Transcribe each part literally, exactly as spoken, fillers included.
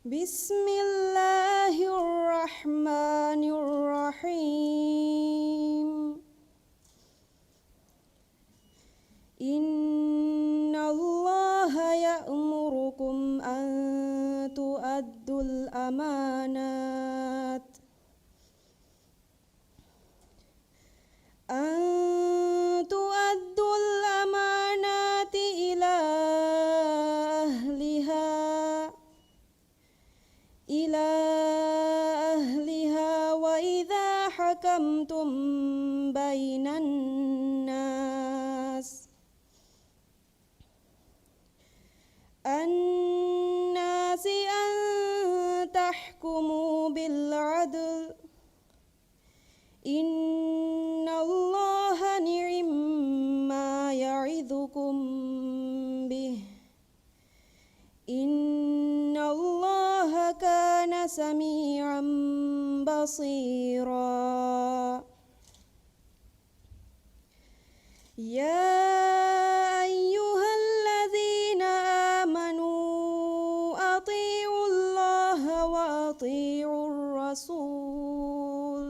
بسم الله الرحمن الرحيم. إن الله يأمركم أن تؤدوا الأمانات أن تؤدوا الأمانات إلى أهلها، إلى أهلها وإذا حكمتم بين الناس الناس أن تحكموا بالعدل، إن الله نعما يعظكم به، إن الله كان سميعا بصيرا. يا أيها الذين آمنوا أطيعوا الله وأطيعوا الرسول،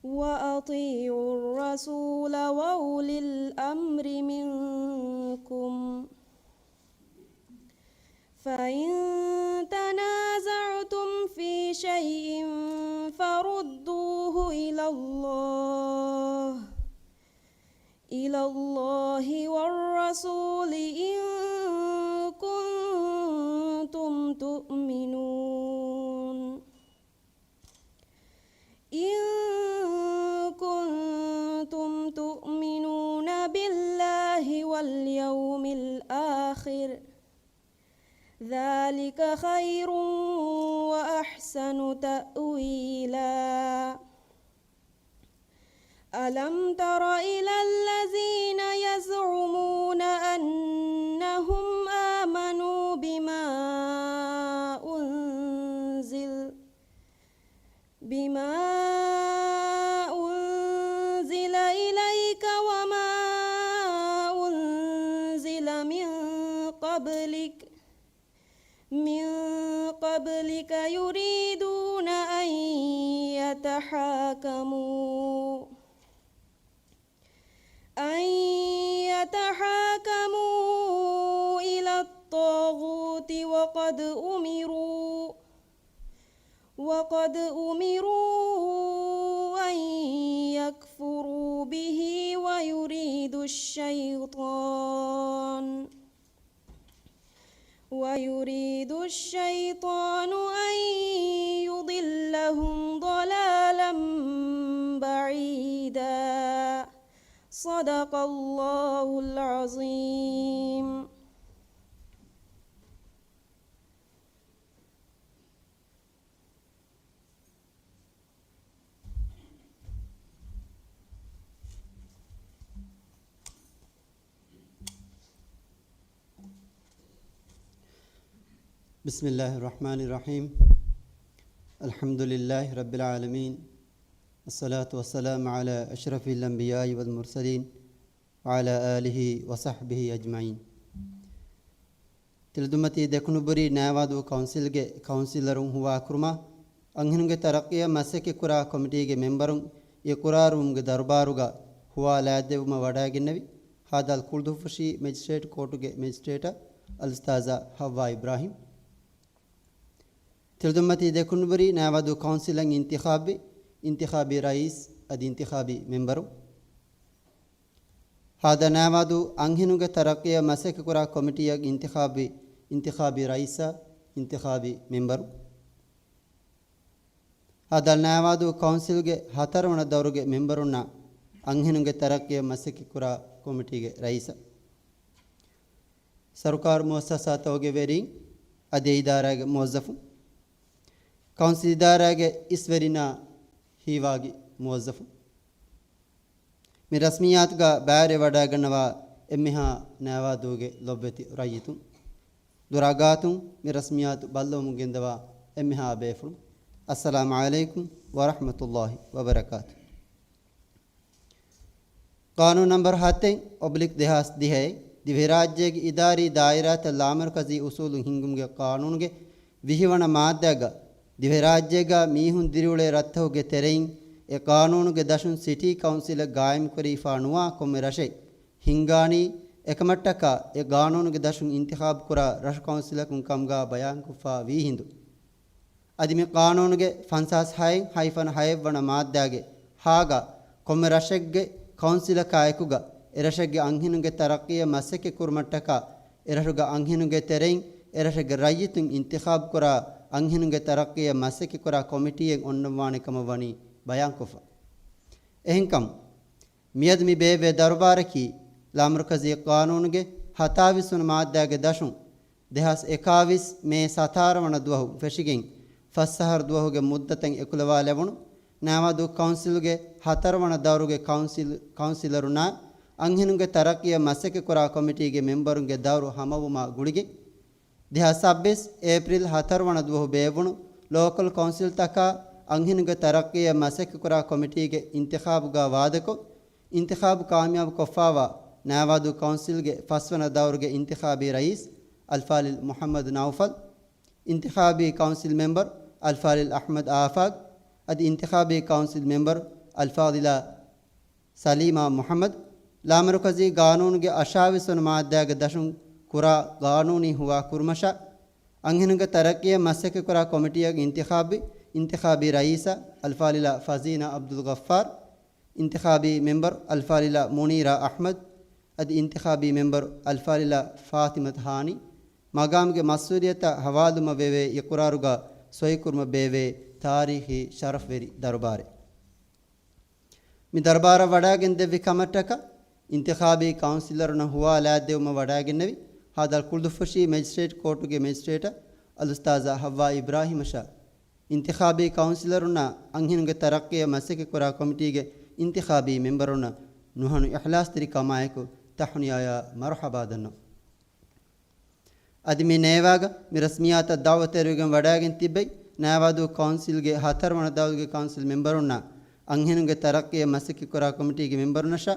وأطيعوا الرسول وأولي الأمر منكم، فإن تنازعتم في شيء فردوه إلى الله، إلى الله والرسول إن كنتم تؤمنون، إن كنتم تؤمنون بالله واليوم الآخر، ذلك خير وأحسن تأويلا. ألم تر إلى الذين يزعمون أنهم آمنوا بما أنزل، بما أنزل إليك وما أنزل من قبلك، من قبلك يريدون أن يتحاكموا، أن يتحاكموا إلى الطاغوت وقد أمروا، وقد أمروا أن يكفروا به ويريد الشيطان، ويريد الشيطان أن يضلهم ضلالا بعيدا. صدق الله العظيم. بسم الله الرحمن الرحيم. الحمد لله رب العالمين. الصلاة والسلام على أشرف الأنبياء والمرسلين وعلى آله وصحبه أجمعين. ތިލަދުންމަތީ ދެކުނުބުރީ ނައިވާދޫ ކައުންސިލްގެ ކައުންސިލަރުން ހުވާކުރުމާ، އަންހެނުންގެ ތަރައްޤީއަށް މަސައްކަތްކުރާ ކޮމިޓީގެ މެމްބަރުން އިޤުރާރުވުމުގެ ދަރުބާރުގަ ހުވާ ލާދެއްވުމަށް ވަޑައިގެންނެވި، ހާދަ އަލް ކުޅުދުއްފުށީ މެޖިސްޓްރޭޓް ކޯޓުގެ މެޖިސްޓްރޭޓަށް އަލްއުސްތާޒާ ހައްވާ އިބްރާހިމް. ތިލަދުންމަތީ ދެކުނުބުރީ ނައިވާދޫ ކައުންސިލަށް އިންތިޚާބްވި، އިންތިޚާބީ ރައީސް އަދި އިންތިޚާބީ މެމްބަރުން. ހާދަ ނައިވާދޫ އަންހެނުންގެ ތަރައްޤީއަށް މަސައްކަތްކުރާ ކޮމިޓީއަށް އިންތިޚާބްވި އިންތިޚާބީ ރައީސާ، އިންތިޚާބީ މެމްބަރު. ހާދަ ނައިވާދޫ ކައުންސިލްގެ ހަތަރުވަނަ ދައުރުގެ މެމްބަރުންނާ އަންހެނުންގެ ތަރައްޤީއަށް މަސައްކަތްކުރާ ކޮމިޓީގެ ރައީސާ. ސަރުކާރު މުއައްސަސާތަކުގެ ވެރީން އަދި އެ އިދާރާގެ މުވައްޒަފުން. ކައުންސިލް އިދާރާގެ އިސްވެރިންނާ ހީވާގި މުވައްޒަފުން. މި ރަސްމިއްޔާތުގަ ބައިވެރިވެ ވަޑައިގަންނަވާ އެންމެހާ ނައިވާދޫގެ ލޮބުވެތި ރައްޔިތުން، ދުރާ ގާތުން މި ރަސްމިއްޔާތު ބައްލަވަމުން ގެންދަވާ އެންމެހާ ބޭފުޅުން، އައްސަލާމު ޢަލައިކުމް ވަރަޙްމަތުﷲ ވަބަރަކާތު. ޤާނޫނު ނަންބަރު ހަތެއް އޮބްލިކް ދެހާސް ދިހައެއް، ދިވެހިރާއްޖޭގެ އިދާރީ ދާއިރާތައް ލާމަރުކަޒީ އުސޫލު ހިންގުމުގެ ޤާނޫނުގެ ވިހި ވަނަ މާއްދާގަ، ދިވެހިރާއްޖޭގަ މީހުން ދިރިއުޅޭ ރަށްތަކުގެ ތެރެއިން އެ ޤާނޫނުގެ ދަށުން ސިޓީ ކައުންސިލެއް ގާއިމްކުރެވިފާ ނުވާ ކޮންމެ ރަށެއް ހިންގާނީ، އެކަމަށްޓަކާ އެ ގާނޫނުގެ ދަށުން އިންތިޚާބު ކުރާ ރަށު ކައުންސިލަކުން ކަމުގާ ބަޔާންކޮށްފާ ވީ ހިނދު. އަދި މި ޤާނޫނުގެ ފަންސާސް ހައެއް ހައިފަން ހައެއް ވަނަ މާއްދާގެ ހާގަ ކޮންމެ ރަށެއްގެ ކައުންސިލަކާ އެކުގަ އެ ރަށެއްގެ އަންހެނުންގެ ތަރައްޤީއަށް މަސައްކަތް ކުރުމަށްޓަކާ އެ ރަށުގެ އަންހެނުންގެ ތެރެއިން އެ ރަށެއްގެ ރައްޔިތުން އިންތިޚާބު ކުރާ އަންހެނުންގެ ތަރައްޤީއަށް މަސައްކަތް ކުރާ ކޮމިޓީއެއް އޮންނަންވާނެ ކަމަށް ވަނީ ބަޔާންކޮށްފަ. އެހެންކަމުން، މިއަދު މި ބޭއްވޭ ދަރުބާރަކީ، ލާމަރުކަޒީ ޤާނޫނުގެ ހަތާވީސް ވަނަ މާއްދާގެ ދަށުން، ދެހާސް އެކާވީސް މޭ ސަތާރަ ވަނަ ދުވަހު ފެށިގެން، ފަސް އަހަރު ދުވަހުގެ މުއްދަތަށް އެކުލަވާލެވުނު، ނައިވާދޫ ކައުންސިލުގެ ހަތަރު ވަނަ ދައުރުގެ ކައުންސިލް، ކައުންސިލަރުންނާ އަންހެނުންގެ ތަރައްޤީއަށް މަސައްކަތް ކުރާ ކޮމިޓީގެ މެމްބަރުންގެ ދައުރު ހަމަވުމާ ގުޅިގެން، ދެހާސް ސައްބީސް އޭޕްރިލް ހަތަރު ވަނަ ދުވަހު ބޭއްވުނު ލޯކަލް ކައުންސިލްތަކާ އަންހެނުންގެ ތަރައްޤީއަށް މަސައްކަތްކުރާ ކޮމިޓީގެ އިންތިޚާބުގާ ވާދަކޮށް، އިންތިޚާބު ކާމިޔާބު ކޮށްފާވާ ނައިވާދޫ ކައުންސިލްގެ ފަސްވަނަ ދައުރުގެ އިންތިޚާބީ ރައީސް އަލްފާޟިލް މުޙައްމަދު ނައުފަލް، އިންތިޚާބީ ކައުންސިލް މެމްބަރު އަލްފާޟިލް އަޙްމަދު އާފާޤް، އަދި އިންތިޚާބީ ކައުންސިލް މެމްބަރު އަލްފާޟިލާ ސަލީމާ މުޙައްމަދު، ލާމަރުކަޒީ ގާނޫނުގެ އަށާވީސް ވަނަ މާއްދާގެ ދަށުން ކުރާ ގާނޫނީ ހުވާ ކުރުމަށާ، އަންހެނުންގެ ތަރައްޤީއަށް މަސައްކަތްކުރާ ކޮމިޓީއަށް އިންތިޚާބުވި، އިންތިޚާބީ ރައީސާ އަލްފާޟިލާ ފަޒީނާ ޢަބްދުލްޣައްފާރު، އިންތިޚާބީ މެމްބަރު އަލްފާޟިލާ މުނީރާ އަޙްމަދު، އަދި އިންތިޚާބީ މެމްބަރު އަލްފާޟިލާ ފާޠިމަތު ހާނީ، މަގާމުގެ މަސްއޫލިއްޔަތާ ހަވާލުވުމަށް ވެވޭ އިޤުރާރުގާ ސޮއިކުރުމަށް ބޭއްވޭ ތާރީޚީ ޝަރަފްވެރި ދަރުބާރެއް. މި ދަރުބާރަށް ވަޑައިގެން ދެއްވި ކަމަށްޓަކާ، އިންތިޚާބީ ކައުންސިލަރުންނަށް ހުވާ ލާތްދެއްވުމަށް ވަޑައިގެންނެވި، ހދ. ކުޅުދުއްފުށީ މެޖިސްޓްރޭޓް ކޯޓުގެ މެޖިސްޓްރޭޓަށް އަލްއުސްތާޛާ ޙައްވާ އިބްރާހީމަށާ، އިންތިޚާބީ ކައުންސިލަރުންނާ އަންހެނުންގެ ތަރައްޤީއަށް މަސައްކަތްކުރާ ކޮމިޓީގެ އިންތިޚާބީ މެމްބަރުންނަށް ނުހަނު އިޚްލާޞްތެރިކަމާއެކު ތަހުނިޔާޔާ މަރުޙަބާ ދަންނަވަން. އަދި މި ނޭވާގަ މި ރަސްމިއްޔާތަށް ދަޢުވަތުތެރިވެގެން ވަޑައިގެން ތިއްބެވި، ނައިވާދޫ ކައުންސިލްގެ ހަތަރު ވަނަ ދައުރުގެ ކައުންސިލް މެމްބަރުންނާ އަންހެނުންގެ ތަރައްޤީއަށް މަސައްކަތްކުރާ ކޮމިޓީގެ މެމްބަރުންނަށާ،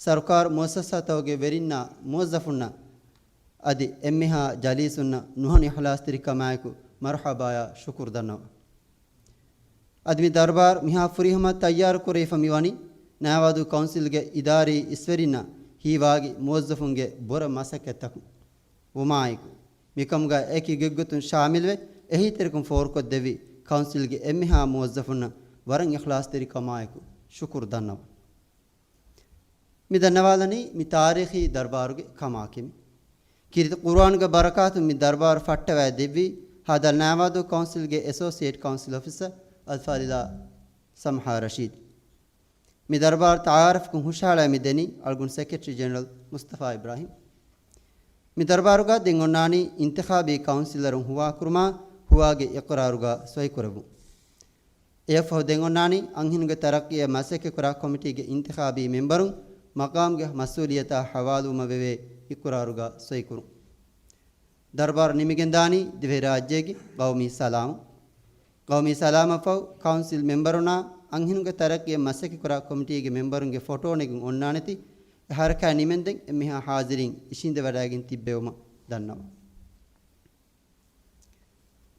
ސަރުކާރު މުއައްސަސާތަކުގެ ވެރިންނާ މުވައްޒަފުންނަށް އަދި އެންމެހާ ޖަލީސުންނަށް ނުހަނު އިޚްލާޞްތެރިކަމާއެކު މަރުޙަބާޔާ ޝުކުރު ދަންނަވަން. އަދި މި ދަރުބާރު މިހާ ފުރިހަމަ ތައްޔާރު ކުރެވިފަ މިވަނީ، ނައިވާދޫ ކައުންސިލްގެ އިދާރީ އިސްވެރިންނާ ހީވާގި މުވައްޒަފުންގެ ބުރަ މަސައްކަތްތަކުން ވުމާއެކު، މިކަމުގަ އެކި ގޮތްގޮތުން ޝާމިލްވެ، އެހީތެރިކަން ފޯރުކޮށްދެއްވި ކައުންސިލްގެ އެންމެހާ މުވައްޒަފުންނަށް ވަރަށް އިޚްލާޞްތެރިކަމާއެކު ޝުކުރު ދަންނަވަން. މި ދަންނަވާލަނީ މި ތާރީޚީ ދަރުބާރުގެ ކަމާކެމި. ކީރިތި ޤުރުއާނުގެ ބަރަކާތުން މި ދަރުބާރު ފައްޓަވައި ދެއްވީ، ހދ. ނައިވާދޫ ކައުންސިލްގެ އެސޯސިއޭޓް ކައުންސިލް އޮފިސަރ އަލްފާޟިލާ ސަމްހާ ރަޝީދު. މި ދަރުބާރު ތަޢާރަފްކޮށް ހުށަހަޅައި މި ދެނީ އަޅުގަނޑު ސެކްރެޓަރީ ޖެނެރަލް މުސްތަފާ އިބްރާހީމް. މި ދަރުބާރުގަ ދެން އޮންނާނީ އިންތިޚާބީ ކައުންސިލަރުން ހުވާކުރުމާ ހުވާގެ އިޤްރާރުގަ ސޮއިކުރެއްވުން. އެއަށްފަހު ދެން އޮންނާނީ އަންހެނުންގެ ތަރައްޤީއަށް މަސައްކަތްކުރާ ކޮމިޓީގެ އިންތިޚާބީ މެމްބަރުން މަޤާމުގެ މަސްއޫލިއްޔަތާ ހަވާލުވުމަށް ވެވޭ އިޤްރާރުގަ ސޮއިކުރުން. ދަރުބާރު ނިމިގެންދާނީ ދިވެހިރާއްޖޭގެ ޤައުމީ ސަލާމަށް. ޤައުމީ ސަލާމަށްފަހު ކައުންސިލް މެމްބަރުންނާ އަންހެނުންގެ ތަރައްޤީއަށް މަސައްކަތްކުރާ ކޮމިޓީގެ މެމްބަރުންގެ ފޮޓޯ ނެގުން އޮންނާނެތީ، އެ ހަރަކާތް ނިމެންދެން އެންމެހާ ޙާޟިރީން އިށީނދެވަޑައިގެން ތިއްބެވުމަށް ދަންނަވަން.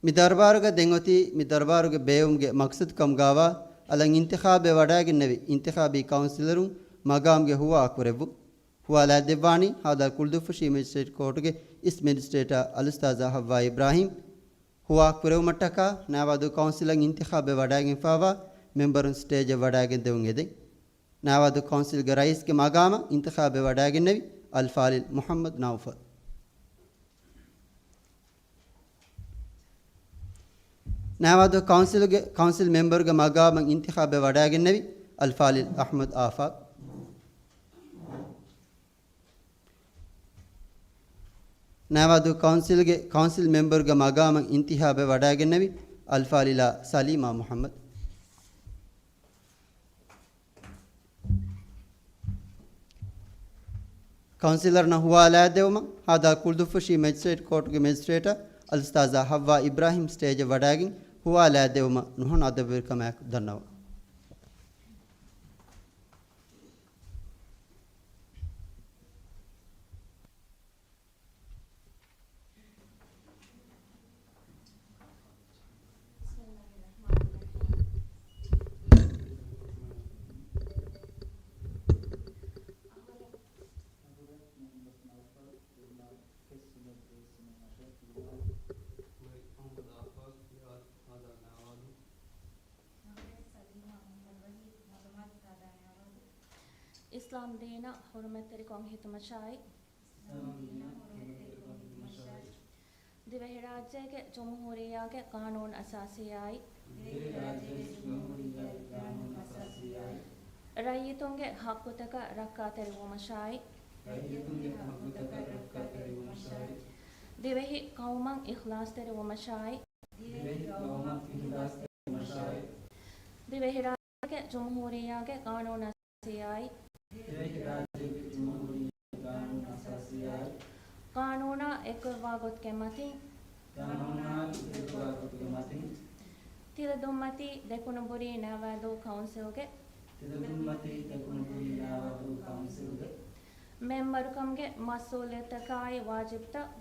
މި ދަރުބާރުގަ ދެން އޮތީ މި ދަރުބާރުގެ ބޭއްވުމުގެ މަޤްޞަދު ކަމުގާވާ އަލަށް އިންތިޚާބެއް ވަޑައިގެންނެވި އިންތިޚާބީ ކައުންސިލަރުން މަގާމްގެ ހުވާ ކުރެއްވުން. ހުވާ ލާތް ދެއްވާނީ ހދ. ކުޅުދުއްފުށީ މެޖިސްޓްރޭޓް ކޯޓުގެ އިސް މެޖިސްޓްރޭޓާ އަލްއުސްތާޛާ ޙައްވާ އިބްރާހީމް. ހުވާ ކުރެވުމަށްޓަކާ ނައިވާދޫ ކައުންސިލަށް އިންތިޚާބެއް ވަޑައިގެންފާވާ މެމްބަރުން ސްޓޭޖަށް ވަޑައިގެން ދެވުން އެދެން. ނައިވާދޫ ކައުންސިލްގެ ރައީސްގެ މަގާމަށް އިންތިޚާބެއް ވަޑައިގެންނެވި އަލްފާޟިލް މުޙައްމަދު ނައުފަލް. ނައިވާދޫ ކައުންސިލުގެ ކައުންސިލް މެމްބަރުގެ މަގާމަށް އިންތިޚާބެއް ވަޑައިގެންނެވި އަލްފާޟިލް އަޙްމަދު އާފާޤް. ނައިވާދޫ ކައުންސިލްގެ ކައުންސިލް މެމްބަރުގެ މަގާމަށް އިންތިޚާބެއް ވަޑައިގެންނެވި އަލްފާޟިލާ ސަލީމާ މުޙައްމަދު. ކައުންސިލަރުންނަށް ހުވާ ލާތް ދެވުމަށް ހދ. ކުޅުދުއްފުށީ މެޖިސްޓްރޭޓް ކޯޓުގެ މެޖިސްޓްރޭޓާ އަލްއުސްތާޛާ ޙައްވާ އިބްރާހީމް ސްޓޭޖަށް ވަޑައިގެން ހުވާ ލާތް ދެވުމަށް ނުހަނު އަދަބުވެރިކަމާއެކު ދަންނަވަން. އިސްލާމް ދީނަށް ހުރުމަތްތެރިކޮށް ހިދުމަތް ހިދުމަތް ދިވެހިރާއްޖޭގެ ޖުމްހޫރިއްޔާގެ ޤާނޫނު އަސާސީއާއި، ރައްޔިތުންގެ ޙައްޤުތަކަށް ރައްކާތެރިވުމަށާއި، ދިވެހި ޤައުމަށް އިޚްލާޞްތެރިވުމަށާއި، ދިވެހިރާއްޖޭގެ ޖުމްހޫރިއްޔާގެ ޤާނޫނު އަސާސީއާއި، ޤާނޫނާ އެކުއްވާ ގޮތުގެ މަތިން، ތިލަދުންމަތީ ދެކުނުބުރީ ނައިވާދޫ ކައުންސިލްގެ މެމްބަރުކަމުގެ މަސްއޫލިއްޔަތުތަކާއި ވާޖިބްތައް،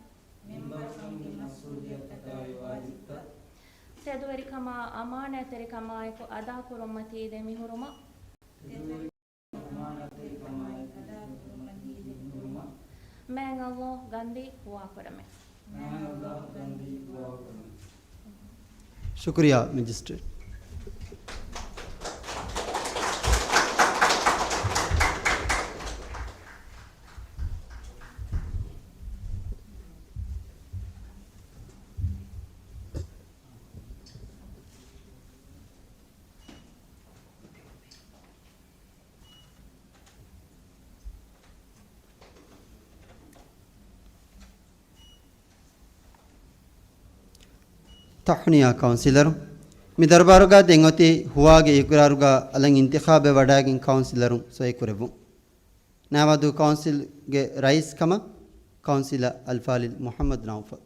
ތެދުވެރިކަމާ އަމާނާތްތެރިކަމާއެކު އަދާކުރުމަތީ ދެމިހުރުމަށް، މާތް ﷲ ގަންދީ ދުޢާކުރަމޭ. ޝުކުރިއްޔާ މެޖިސްޓްރޭޓް. ތަހުނިޔާ ކައުންސިލަރު، މި ދަރުބާރުގަ ދެން އޮތީ ހުވާގެ އިޤްރާރުގަ އަލަށް އިންތިޚާބެއް ވަޑައިގެން ކައުންސިލަރުން ސޮއިކުރެއްވުން. ނައިވާދޫ ކައުންސިލްގެ ރައީސް ކަމަށް ކައުންސިލަރ އަލްފާޟިލް މުޙައްމަދު ނައުފަލް.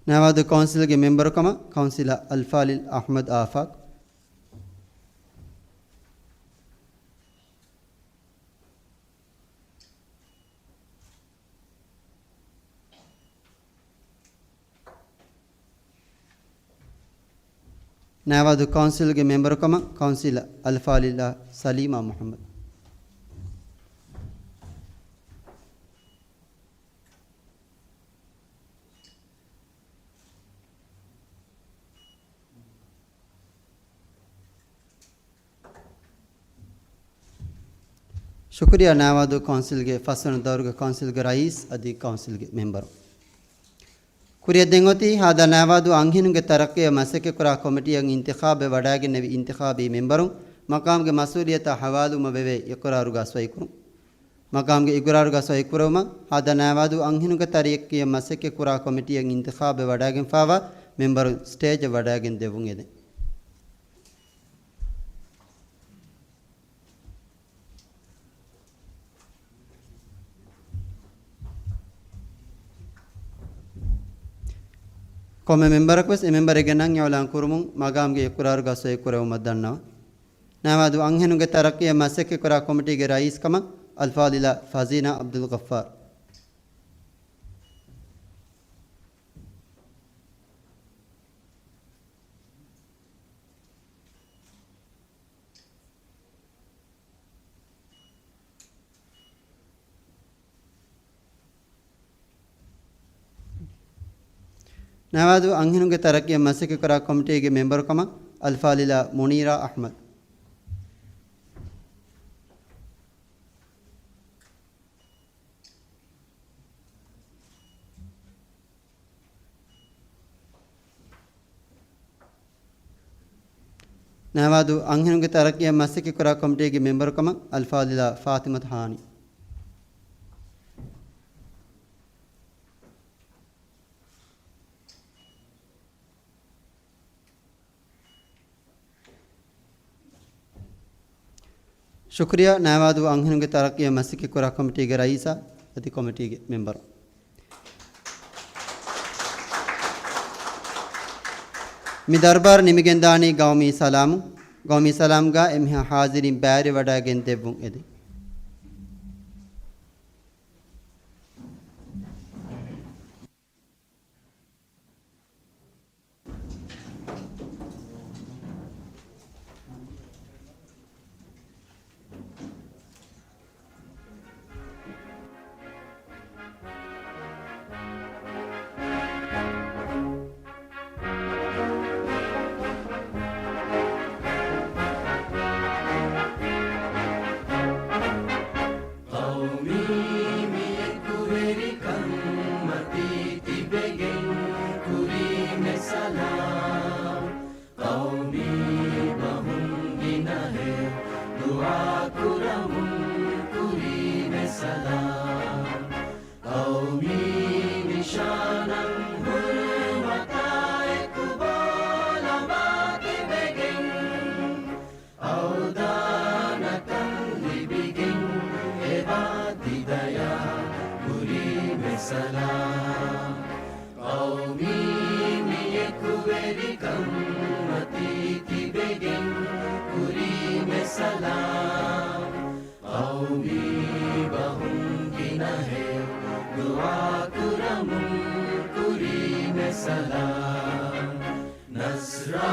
ނައިވާދޫ ކައުންސިލްގެ މެމްބަރު ކަމަށް ކައުންސިލަރ އަލްފާޟިލް އަޙްމަދު އާފާޤް. ނައިވާދޫ ކައުންސިލްގެ މެމްބަރު ކަމަށް ކައުންސިލަރ އަލްފާޟިލާ ސަލީމާ މުޙައްމަދު. ޝުކުރިއްޔާ ނައިވާދޫ ކައުންސިލްގެ ފަސްވަނަ ދައުރުގެ ކައުންސިލްގެ ރައީސް އަދި ކައުންސިލްގެ މެމްބަރު. ކުރިއަށް ދެން އޮތީ ހާދަ ނައިވާދޫ އަންހެނުންގެ ތަރައްޤީއަށް މަސައްކަތްކުރާ ކޮމިޓީއަށް އިންތިޚާބެއް ވަޑައިގެންނެވި އިންތިޚާބީ މެމްބަރުން މަޤާމުގެ މަސްއޫލިއްޔަތާ ޙަވާލުވުމަށް ވެވޭ އިޤްރާރުގަ ސޮއިކުރުން. މަޤާމުގެ އިޤްރާރުގަ ސޮއިކުރެވުމަށް ހާދަ ނައިވާދޫ އަންހެނުންގެ ތަރައްޤީއަށް މަސައްކަތްކުރާ ކޮމިޓީއަށް އިންތިޚާބެއް ވަޑައިގެންފާވާ މެމްބަރުން ސްޓޭޖަށް ވަޑައިގެން ދެއްވުން އެދެން. ކޮންމެ މެމްބަރަކުވެސް އެ މެމްބަރެއްގެ ނަން އިޢުލާން ކުރުމުން މަޤާމުގެ އިޤްރާރުގަ ސޮއިކުރެވުމަށް ދަންނަވަން. ނައިވާދޫ އަންހެނުންގެ ތަރައްޤީއަށް މަސައްކަތްކުރާ ކޮމިޓީގެ ރައީސް ކަމަށް އަލްފާޟިލާ ފަޒީނާ ޢަބްދުލްޣައްފާރު. ނައިވާދޫ އަންހެނުންގެ ތަރައްޤީއަށް މަސައްކަތްކުރާ ކޮމިޓީގެ މެމްބަރު ކަމަށް އަލްފާޟިލާ މުނީރާ އަޙްމަދު. ނައިވާދޫ އަންހެނުންގެ ތަރައްޤީއަށް މަސައްކަތްކުރާ ކޮމިޓީގެ މެމްބަރު ކަމަށް އަލްފާޟިލާ ފާޠިމަތު ހާނީ. ޝުކުރިއްޔާ ނައިވާދޫ އަންހެނުންގެ ތަރައްޤީއަށް މަސައްކަތްކުރާ ކޮމިޓީގެ ރައީސާ އަދި ކޮމިޓީގެ މެމްބަރު. މި ދަރުބާރު ނިމިގެންދާނީ ގައުމީ ސަލާމުން. ގައުމީ ސަލާމްގަ އެންމެހާ ޙާޟިރީން ބައިވެރިވެވަޑައިގެން ދެއްވުން އެދެން. ސަލާމް. ޤައުމީ މި އެކުވެރިކަން މަތީ ތިބެގެން ކުރީމެ ސަލާމް. ޤައުމީ ބަހުން ގިނަހެޔޮ ދުޢާ ކުރަމުން ކުރީމެ ސަލާމް. ނަޞްރާ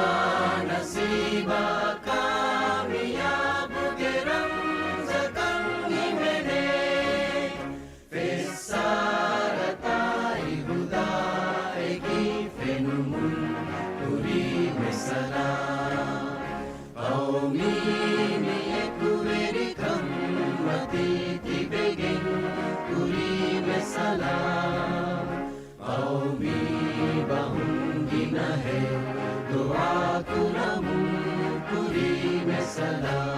ނަސީބާ ކާމިޔާބުގެ ރަމްޒަކަށް ހިމެނޭ. ފެއްސާރަތާއި ހުދާއެކީ ފެނުމުން ކުރީމެ ސަލާމް. ޤައުމީ މި އެކުވެރިކަން މަތީ ތިބެގެން ކުރީމެ ސަލާމް. ޤައުމީ ބަހުން ގިނަހެޔޮ ދުޢާ ކުރަމުން ކުރީމެ ސަލާމް.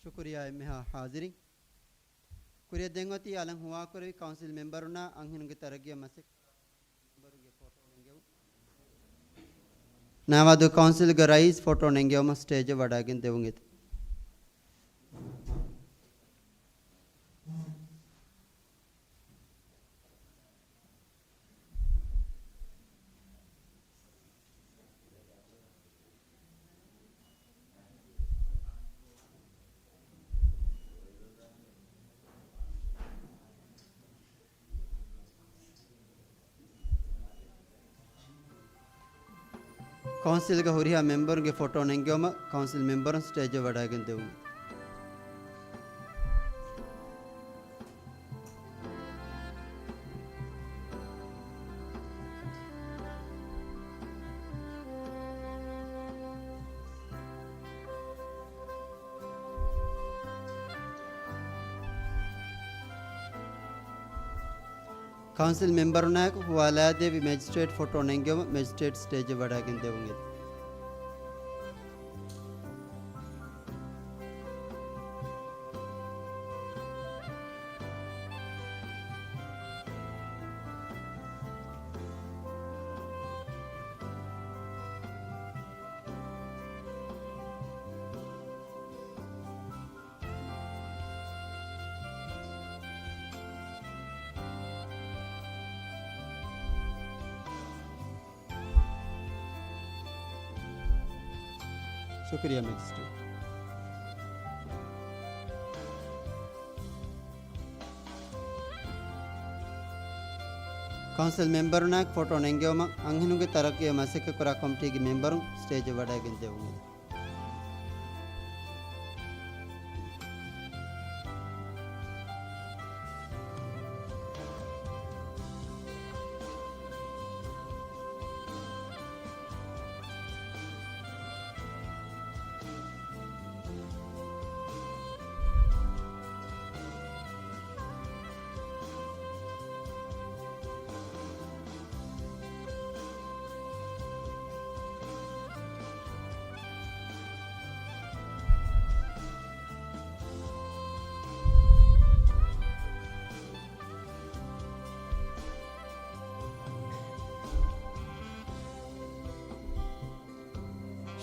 ޝުކުރިއްޔާ އެންމެހާ ޙާޟިރީން. ކުރިއަށް ދެން އޮތީ އަލަށް ހުވާކުރެވި ކައުންސިލް މެމްބަރުންނާ އަންހެނުންގެ ތަރައްގީއަށް މަސައްކަތް މެމްބަރުންގެ ފޮޓޯ ނެންގެވުން. ނައިވާދޫ ކައުންސިލްގެ ރައީސް ފޮޓޯ ނެންގެވުމަށް ސްޓޭޖަށް ވަޑައިގެން ދެވުން އެދެން. ކައުންސިލްގެ ހުރިހާ މެމްބަރުންގެ ފޮޓޯ ނެންގެވުމަށް ކައުންސިލް މެމްބަރުން ސްޓޭޖަށް ވަޑައިގެން ދެވުން. ކައުންސިލް މެމްބަރުންނާއެކު ހުވާލާދެވި މެޖިސްޓްރޭޓް ފޮޓޯ ނެންގެވުމަށް މެޖިސްޓްރޭޓް ސްޓޭޖަށް ވަޑައިގެން ދެވުން އެދެން. ޝުކުރިއްޔާ މެޖިސްޓްރޭޓް. ކައުންސިލް މެމްބަރުންނާއެކު ފޮޓޯ ނެންގެވުމަށް އަންހެނުންގެ ތަރައްގީއަށް މަސައްކަތްކުރާ ކޮމިޓީގެ މެމްބަރުން ސްޓޭޖަށް ވަޑައިގެން ދެވުން.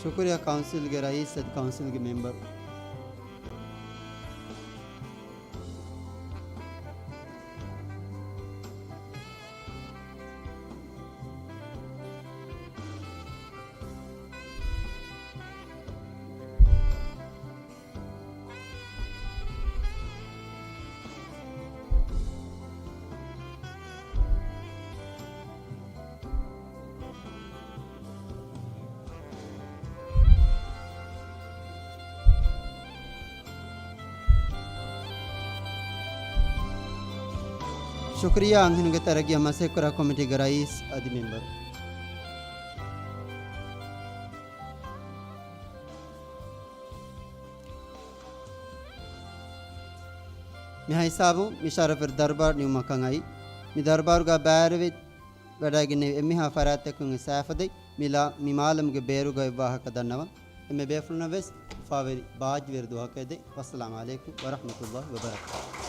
ޝުކުރިއްޔާ ކައުންސިލްގެ ރައީސް އަދި ކައުންސިލްގެ މެމްބަރު. ޝުކުރިއްޔާ އަންހެނުންގެ ތަރައްގީއަށް މަސައްކަތްކުރާ ކޮމިޓީގެ ރައީސް އަދި މެމްބަރު. ހިސާބުން މި ޝަރަފުވެރި ދަރުބާރު ނިމުމަކަށް އައީ. މި ދަރުބާރުގަ ބައިވެރިވެ ވަޑައިގެންނެވި އެންމެހާ ފަރާތްތަކުން ސާފަދައި މި ލާ-، މި މާލަމުގެ ބޭރުގައި ވާހަކަ ދަންނަވަން. އެންމެ ބޭފުޅުންނަށް ވެސް އުފާވެރި ބާއްޖަވެރި ދުވަހަކަށް އެދެ. ވައްސަލާމު ޢަލައިކުމް ވަރަޙްމަތުﷲ ވަބަރަކާތުހު.